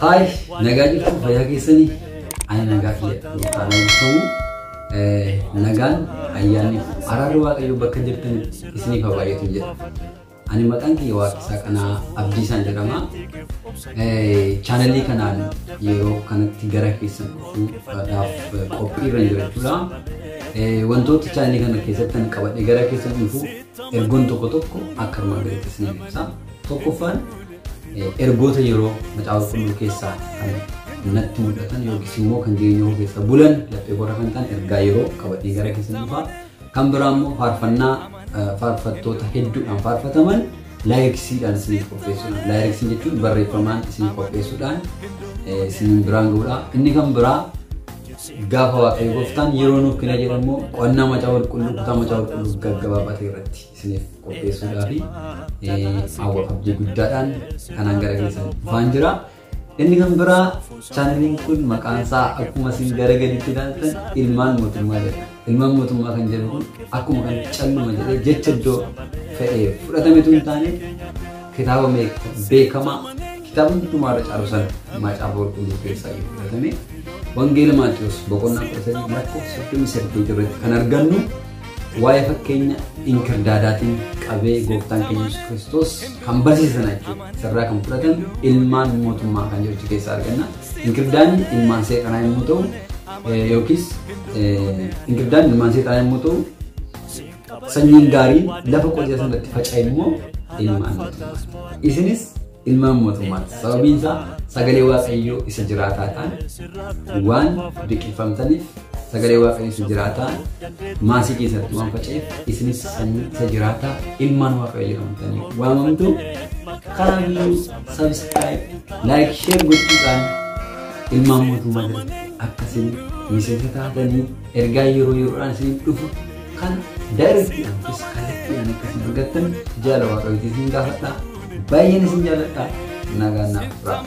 Haay, nagaa jirtu, fayyaa keessanii? Ani nagaa kiyya gooftaan eebbifamu. Nagaan, ayyaanni, araarri Waaqayyoo bakka jirtanitti isiniif haa baay'atu jedha. Ani maqaan kiyya Waaqisaa Qanaa Abdiisaan jedhama. Chaanalii kanaan yeroo kanatti gara keessan dhufuudhaaf qophiirra jira jechuudha. Wantoota chaanalii kana keessatti ani qabadhee gara keessan dhufu ergoon tokko tokko akka armaan gadiitti isiniif ibsa. Tokkoffaan, ergoota yeroo Macaafa Qulqulluu keessaa kan natti mul'atan yookiis immoo kan jireenya koo keessa bulan, laphee korra kan ta'an ergaa yeroo qabadhee gara keessan dhufa. Kan biraa immoo faarfannaa faarfattoota hedduudhaan faarfataman lyricsiidhaan isiniif qopheessuudhaan, lyricsiin jechuun barreeffamaan isiniif qopheessuudhaan isiniin biraan ga'uudha. Inni kan biraa, gaafa Waaqayyo gooftaan yeroo nuuf kenna jedhamu, qo'annaa Macaafa Qulqulluu, kutaa Macaafa Qulqulluu gaggabaabaa ta'e irratti isiniif qopheessuudhaa fi hawwa abdii guddaadhaan kanaan gara keessan dhufaan jira. Inni kan biraa, chaanaliin kun maqaan isaa akkuma isin gara gaditti ilaaltan Ilmaan Mootummaa jedha. Ilmaan Mootummaa kan jedhu kun akkuma kan calluma jedhee jecha iddoo fe'ee fudhatametu hin taane, kitaaba beekamaa, kitaaba hundumaarra caalu sana Macaafa Qulqulluu keessaa fudhatame, Wangeela Maatiyus boqonnaa 13 lakkoofsa 38 irratti kan argannu, waa'ee fakkeenya inkirdaadaatiin qabee gooftaan keenya Yesuus Kiristoos kan barsiisan jechuudha. Isarraa kan fudhatan ilmaan mootummaa kan jedhu keessaa arganna. Inkirdaanni ilmaan seexanaa yommuu ta'u, yookiis inkirdaanni ilmaan seexanaa yommuu ta'u, sanyiin gaariin lafa qotiisa sanatti faca'e immoo ilmaan mootummaati. Isinis ilmaan mootummaati. Sababiin isaa sagalee Waaqayyoo isa jiraataadhaan waan biqilfamtaniif, sagalee Waaqayyoo isa jiraataa maasii keessatti waan faca'eef, isinis sanyii isa jiraataa ilmaan Waaqayyoo jedhamtanii waamamtu. Kanaafiyyuu subscribe, like, share gochuudhaan ilmaan mootummaa jalatti akkasiin miseensa taatanii ergaa yeroo yeroodhaan isiniif dhufu kan directiidhaan yookiis kallattiidhaan akkasiin argattan jaala Waaqayyootii isin gaafadha. Baay'een isin jaalladha. Nagaan naaf turaa.